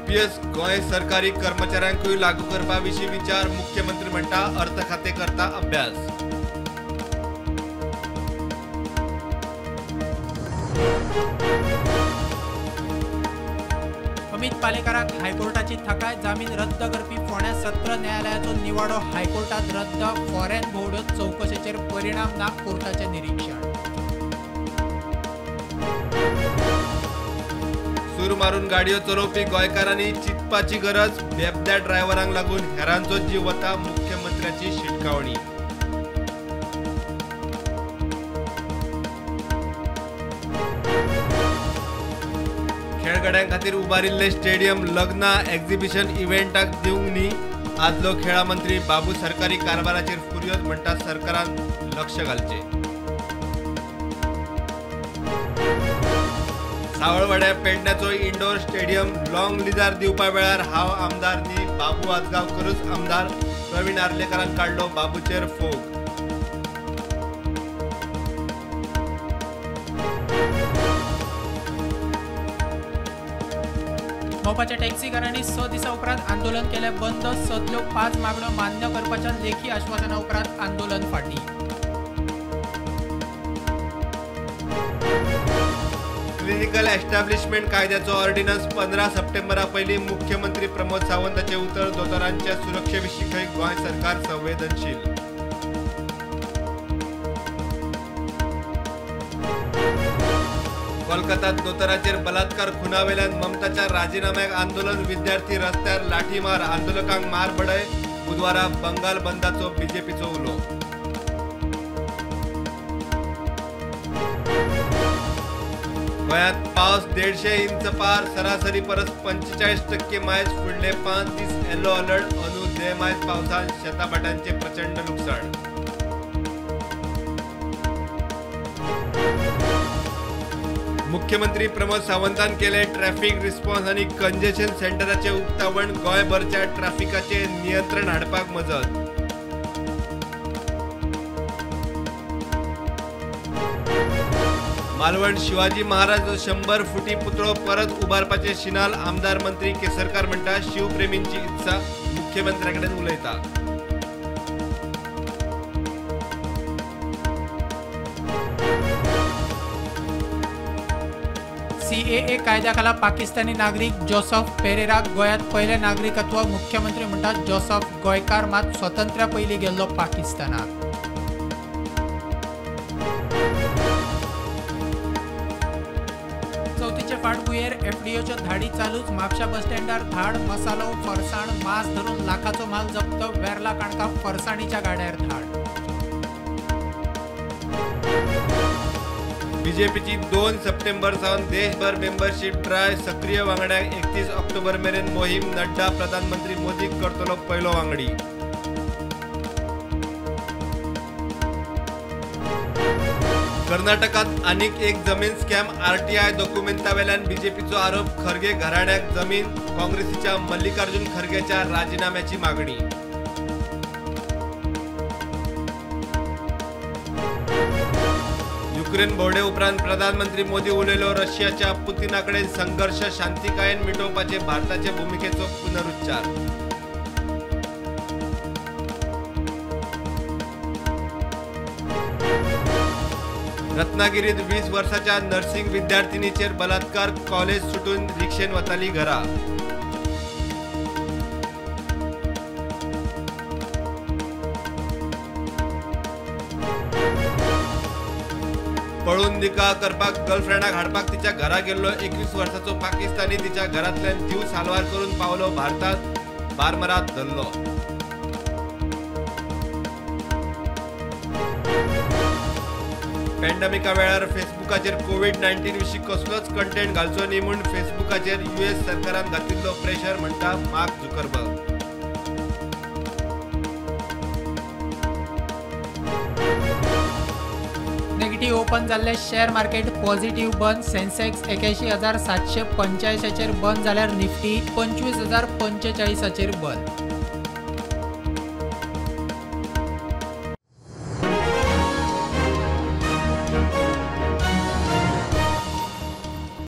UPS Goa सरकारी कर्मचाऱ्यांकूय लागू करपा विशीं विचार, मुख्यमंत्री म्हणटा अर्थ खातें करता अभ्यास। अमित पालेकाराक हायकोर्टाची थाकाय, जामीन रद्द करपी फोंड्या सत्र न्यायालयाचो निवाडो हायकोर्टात रद्द, फॉरेन भोंवड्यो चवकशेचेर परिणाम ना, कोर्टाचें निरीक्षण। सूर मारून गाडयो चलोवपी गोंयकारांनी चिंतपाची गरज, बेबद्या ड्रायव्हरांक लागून हेरांचो जीव वता, मुख्यमंत्र्याची शिटकावणी। खेळगड्यां खातीर उबारिल्ले स्टेडियम लग्नां एक्झिबिशन इव्हेंटाक दिवंक न्ही, आदलो खेळा मंत्री बाबू सरकारी कारभाराचेर फुर्योज, म्हणटा सरकारान लक्ष घालचें। सावळवाड्या पेडण्याचो इंडोर स्टेडियम लॉंग लिजार दिवपा वेळार हांव आमदार न्ही, बाबू आजगांवकरूच आमदार, प्रवीण आर्लेकारान काडलो बाबूचेर फोग। मोपाच्या टॅक्सीकारांनी 6 दिसां उपरांत आंदोलन केलें बंद, सदल्यो 5 मागण्यो मान्य करपाच्या लेखी आश्वासना उपरांत आंदोलन फाटीं। क्लिनिकल एस्टॅब्लिशमेंट कायद्याचो ऑर्डिनन्स 15 सप्टेंबरा पयलीं, मुख्यमंत्री प्रमोद सावंताचें उतर, दोतोरांच्या सुरक्षे विशीं खंय गोंय सरकार संवेदनशील। कोलकातात दोतोराचेर बलात्कार खुनावेल्यान ममताच्या राजीनाम्याक आंदोलन, विद्यार्थी रस्त्यार लाठीमार, आंदोलकांक मार बडय, बुधवारा बंगाल बंदाचो बीजेपीचो उलो। गोंयांत पावस 150 इंच पार, सरासरी परस 45% मायज, फुडले 5 दीस येलो अलर्ट, अंदू 1.5 मायज पावसान शेताभाटांचें प्रचंड लुकसाण। मुख्यमंत्री प्रमोद सावंतान केले ट्रॅफिक रिस्पॉन्स आनी कंजेशन सेंटराचें उक्तावण, गोंयभरच्या ट्रॅफिकाचेर नियंत्रण हाडपाक मजत। मालवण शिवाजी महाराज 100 फुटी पुतळो परत उबारपाचे शिनाल, आमदार मंत्री केसरकार म्हणटा शिवप्रेमींची इत्सा, मुख्यमंत्र्याकडेन उलयता। सीएए कायद्याखाला पाकिस्तानी नागरीक जोसफ पेरेराक गोंयांत पयलें नागरिकत्व, मुख्यमंत्री म्हणटात जोसफ गोंयकार मात स्वातंत्र्या पयलीं गेल्लो पाकिस्तानाक। चवथीचे फाटभुंयेर एफडीओच्यो धाडी चालूच, म्हापशा बस स्टँडार धाड, मसालो, फरसाण, मांस धरून लाखाचो माल जप्त, वेर्ला काणका फरसाणीच्या गाड्यार धाड। बीजेपीची 2 सप्टेंबर सावन देशभर मेंबरशीप ड्रायव्ह, सक्रीय वांगड्यांक 31 ऑक्टोबर मेरेन मोहीम, नड्डा प्रधानमंत्री मोदीक करतलो पयलो वांगडी। कर्नाटकात आनीक एक जमीन स्कॅम, आरटीआय दोकुमेंतावेल्यान बीजेपीचो आरोप, खरगे घराण्याक जमीन, काँग्रेसीच्या मल्लिकार्जुन खरगेच्या राजीनाम्याची मागणी। युक्रेन भोंवडे उपरांत प्रधानमंत्री मोदी उलयलो, रशियाच्या पुतिना कडेन संघर्ष शांतिकायेन मिटोवपाचे भारताचे भुमिकेचो पुनरुच्चार। रत्नागिरीत 20 वर्साच्या नर्सिंग विद्यार्थिनीचेर बलात्कार, कॉलेज सुटून रिक्षेन वताली घरा। पळून निकाह करपाक गर्लफ्रेंडाक हाडपाक तिच्या घरा गेल्लो 21 वर्साचो पाकिस्तानी तिच्या घरांतल्यान जीव साल्वार करून पावलो भारतात, बारमारात धरलो। पॅन्डेमिका वेळार फेसबुकाचेर कोवीड-19 विशीं कसलोच कंटेंट घालचो न्ही म्हूण फेसबुकाचेर यूएस सरकारान घातिल्लो प्रेशर, म्हणटा मार्क झुकरबर्ग। नेगेटिव्ह ओपन जाल्ले शेअर मार्केट पॉझिटिव्ह बंद, सेन्सेक्स 81,785 बंद जाल्यार निफ्टी 25,045 बंद।